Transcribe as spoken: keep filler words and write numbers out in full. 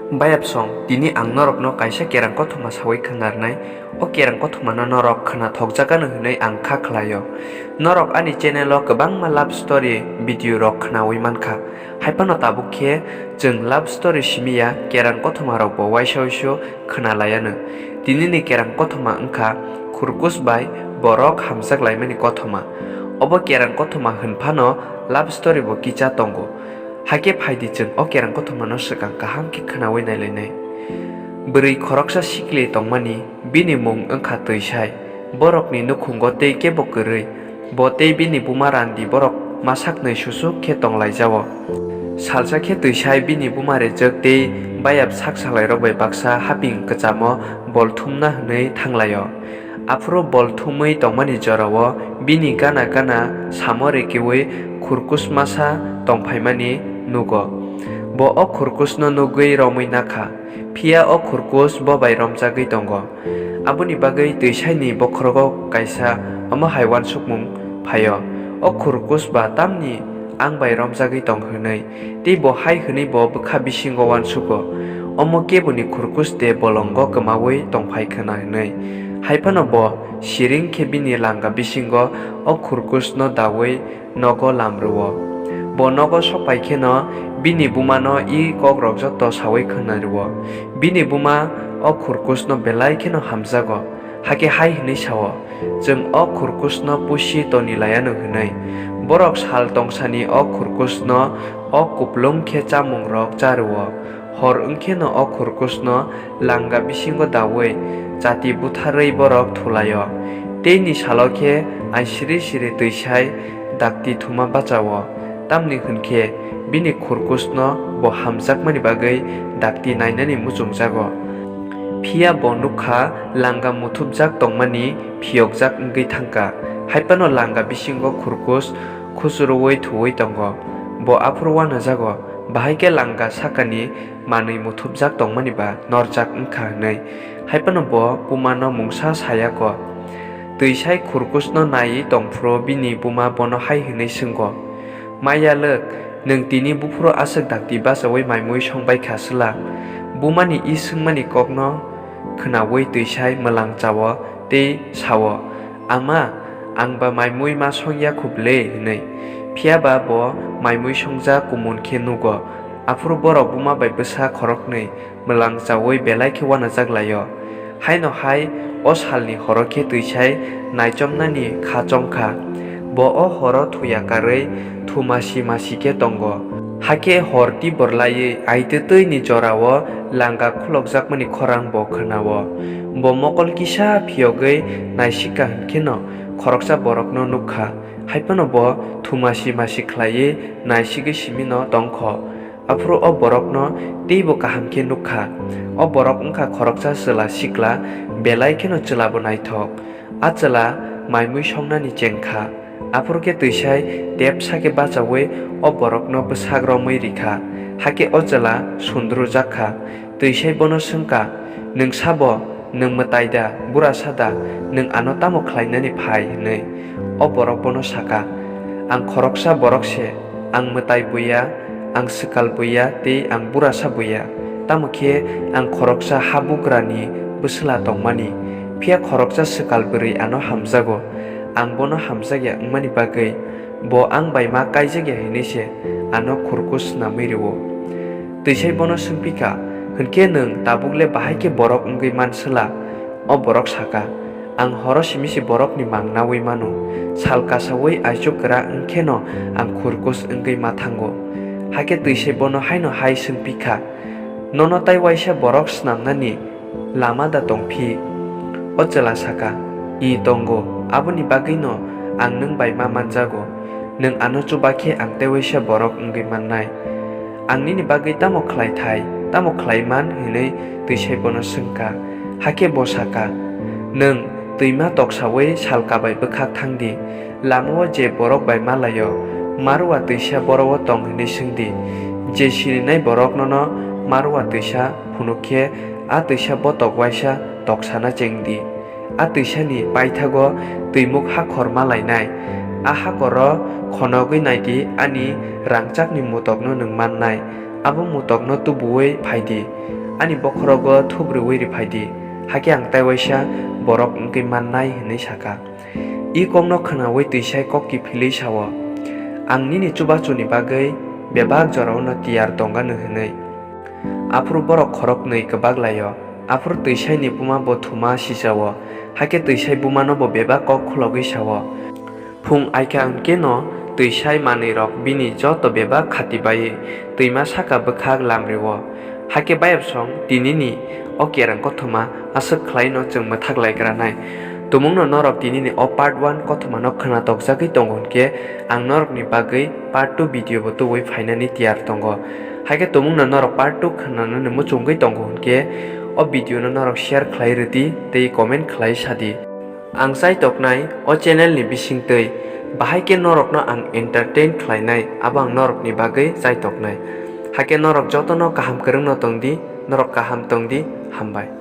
Bayapsong, tini ang norokno kaisa kerang kothoma sawi khwnarnai. O kerang kothomano norok khwnathokjakgano hwnwi ang kha khlaio. Norok ani channel-o kwbangma love story video rok khwnawi mankha. Haiphano tabuk khe chwng love story simi ya, kerang kothoma rokbo waisa waisa khwnalaiano. Tinini kerang kothoma wngkha Khurkus bai borok hamjak laimani kothoma. Obo kerang kothoma hwnphano love story bo kicha tongo. Hakhe phaidi chwng o kerang kothomano swkang kaham khe khwnawi nailainai. Bwrwi khoroksa sikli tongmani, bini mung wngkha Twisai. Borokni nukhungo tei kebo kwrwi. Bo tei bini buma Randi borok masaknwi susuk khe tonglaijao. Salsa khe Twisai bini buma rejak tei bayap sak salairok bai baksa haping kwchamo bol thumna hwnwi thanglaio. Aphuru bol thumwi tongmani jorao bini gana gana samo rikiwi khurkus masa tongphaimani nugo. Bo o khurkusno nugwi romwi nakha, phiya o khurkus bo bai romjagwi tongo. Aboni bagwi Twisaini bokhorogo kaisa omo hai uansukmung phaio, "O khurkus ba tamni ang bai romjagwi tong?" hwnwi. Tei bo hai hwnwi bo bwkha bisingo uansugo, "Omo keboni khurkus de bolongo kwmaui tongphai khwna?" hwnwi. Haiphano bo siring khe bini langa bisingo o khurkusno daui nogo lam rwo. Bo nogo sokpai kheno bini bumano i kokrok joto saui khwna rwo. Bini buma o khurkusno belai kheno hamjago, hakhe hai hwnwi sao, "Chwng o khurkusno pusi toni laiano," hwnwi. Borok sal tongsani o khurkusno o kuplung khe chamungrok cha rwo. Hor wngkheno o khurkusno langa bisingo daui chati butharwi borok thulaio. Teini salo khe aisiri siri Twisai dakti thuma bachao, tamni hwn khe bini khurkusno bo hamjakmani bagwi dakti nainani muchungjago. Phiya bo nukha langa muthupjak tongmani phiyokjak wngwi thangkha, haiphano langa bisingo khurkus khuchuruui thuui tongo. Bo aphuru uanajago, bahai khe langa sakani manwi muthupjak tongmani ba norjak wngkha hwnwi. Haiphano bo bumano mungsa sayako. Twisai khurkusno naiwi tongphuru bini buma bono hai hwnwi swngo, "Maya lwk, nwng tini buphuru aswk dakti bachaui maimui songbai kha swla?" Bumani i swngmani kokno khwnaui Twisai mwlang chao tei sao, "Ama, ang ba maimui ma songya khuble," hwnwi. Phiya ba bo maimui songjak kumun khe nugo. Aphuru borok buma bai bwsa khoroknwi mwlang chaui belai khe uanajak laio. Haino hai o salni horo khe Twisai naichomnani kha chongkha. Bo o horo thuya karwi thumasi masi khe tongo. Hakhe hor tibor laiwi aitwtwini jorao langa khulokjakmani khorang bo khwnao. Bo mokol kisa phiyogwi naisikha hwnkheno khoroksa borokno nukkha. Haiphano bo thumasi masi khlaiwi naisigwi simino tongkho. Aphuru o borokno teibo kaham khe nukkha. O borok wngkha khoroksa chwla sikla, belai kheno chwlabo naithok. A chwla maimui songnani chengkha. Aphuru khe Twisai tepsa khe bachaui o borokno bwsak romwi rikha. Hakhe o chwla sundrujak kha. Twisai bono swngkha, "Nwng sabo, nwng mwtai da, burasa da, nwng ano tamo khlainani phai?" hwnwi. O borok bono saka, "Ang khoroksa borok se, ang mwtai buya, ang swkal buya tei ang burasa buya. Tamo khe ang khoroksa habugrani bwsla tongmani, phiya khoroksa swkal bwrwi ano hamjago. Ang bono hamjakya wngmani bagwi bo ang bai ma kaijakya hwnwi se ano khurkus snamwi rwo." Twisai bono swngphi kha, "Hwnkhe nwng tabuk le bahai khe borok wngwi man swla?" O borok saka, "Ang horo simi se borokni mang naui mano. Sal kasaui aichuk kwrak wngkheno ang khurkus wngwi ma thango." Hakhe Twisai bono haino hai swngphi kha, "Nono tai waisa borok snamnani lama da tongphi?" O chwla saka, "I tongo, aboni bagwino ang nwng bai ma manjago. Nwng ano chuba khe ang tei waisa borok wngwi mannai. Ang nini bagwi tamo khlai thai, tamo khlai man?" hwnwi Twisai bono swngkha. Hakhe bo saka, "Nwng twima toksaui salka bai bwkhak thang di. Lamao je borok bai malaio, Marwa twisa boro-o tong?" hwnwi swng di. Je sininai borok nono Marwa twisa phunuk khe, a twisa botok waisa toksana cheng di. A twisani paithago twimuk hakhor ma lainai. A hakhoro khonogwi nai di, ani rangchakni mutokno nwng mannai. Abo mutokno tubuwi phai di, ani bokhorogo thup rwui rw phai di, hakhe ang tei waisa borok wngwi mannai," hwnwi sa kha. I kokno khnaui twisai kok kiphilwi sa-o, "Ang nini chubachuni bagwi bebak jorao'-no tiyar tong anw," hwnwi. Aphuru borok khoroknwi kwbak lai-o. Aphuru twisaini buma bo thuma sija-o, hakhe twisai bumano bo bebak kok khulogwi sa-o. Phung aikha hwn khe'-no twisai manwirok bini joto bebak khati baiwi twima saka bwkhak lam rw-o. Hakhe bayapsong tinini o kereng kothoma aswk khlai'-no chwng mwthak lai granai. Tumungno norok tinini o part one kothomano khwnatokjagwi tongo hwn khe, ang norokni bagwi part two video bo tubui phainani tiyar tongo. Hakhe tumungno norok part two khwnanani muchungwi tongo hwn khe, o video no norok share khlai rwdi tei comment khlai sadi. Ang chaitoknai o channel ni bisingtwi, bahai khe norokno ang entertain khlainai, abo ang norokni bagwi chaitoknai. Hakhe norok jotono kaham kwrwngno tongdi, norok kaham tongdi, hambai.